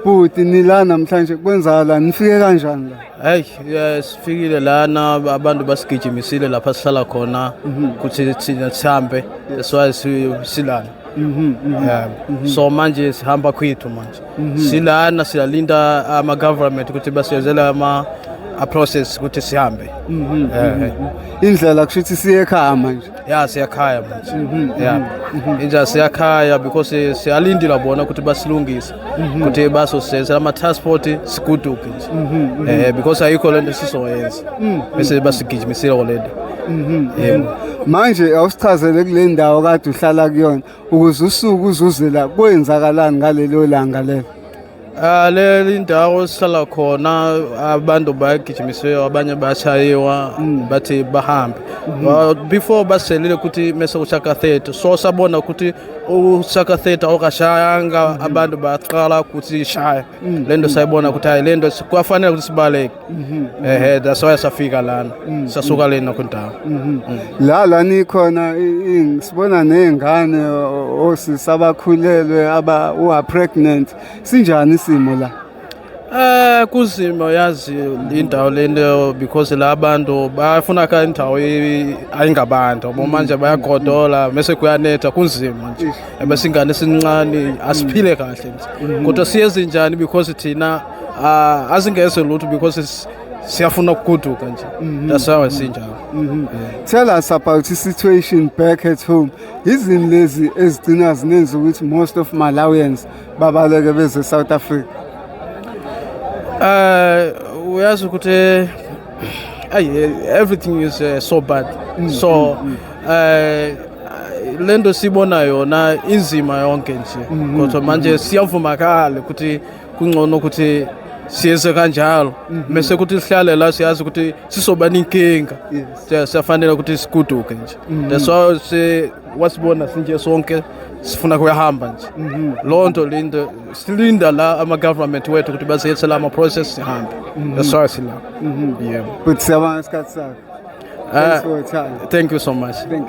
Bhuti, nila namhlanje kwenzakalani? Nifike kanjani la? Hey, sifikile lana, abantu basigijimisile lapha sihlala khona ukuthi thina sihambe. That's why silana. Yeah. So manje sihamba kwethu manje. Silana siyalinda ama government ukuthi basiyenzele ama a process ukuthi sihambe. Indlela kusho ukuthi siye ekhaya manje. Ya, siyakhaya manje. Yeah. Inja siyakhaya because siyalindila bona ukuthi basilungise. Ukuthi basosenzela ama transport siguduke nje. Because ayikho lento sizoyenza. Bese basigijimisile already. Yebo. Manje awusichazele kule ndawo kade uhlala kuyona ukuze usuke uzuze la, kwenzakalani ngalelo langa lelo? Ah, le indawo sihlala khona abantu bayagijimisiwe, abanye bayashayiwa, bathi bahambe. Before baselile ukuthi mase ushaka 30, so sabona ukuthi ushaka 30 awukashayanga, abantu baqala ukuthi shaya lento. Sayibona ukuthi hayi, lento kuyafanele ukuthi sibaleke. That's why safika lana, sasuka lena kundawo. La nikhona sibona nezingane, osisi abakhulelwe, aba who are pregnant. Sinjani isimo la? Kuzima, yazi indawo lento, because la bantu bayafuna ka indawo ayingabantu yabo, manje bayagodola mase kuyanetha, kunzima nje. Bese ingane esincane asiphile kahle nje, kodwa siyezi njani because thina azingeze lutho because siyafuna ukuguduka nje. That's why sinjalo. Tell us about the situation back at home. Izini lezi ezigcina zinenza ukuthi most of Malawians babaleke beze South Africa? Uyazi ukuthi ay, everything is so bad, so lento sibona yona inzima yonke nje, kodwa manje siyavumakala ukuthi kungcono ukuthi siyenze kanjalo bese ukuthi sihlale la, siyazi ukuthi sizoba nenkinga. Siyafanele ukuthi siguduke nje. That's why si wasibona sinje sonke sifuna kuyahamba nje. Loo nto linto silinda la ama-government wethu ukuthi basiyethela ama-process sihambe. That's why sila, yebo. But siyabonga isikhathi sakho. Thanks for your time. Thank you so much. Thank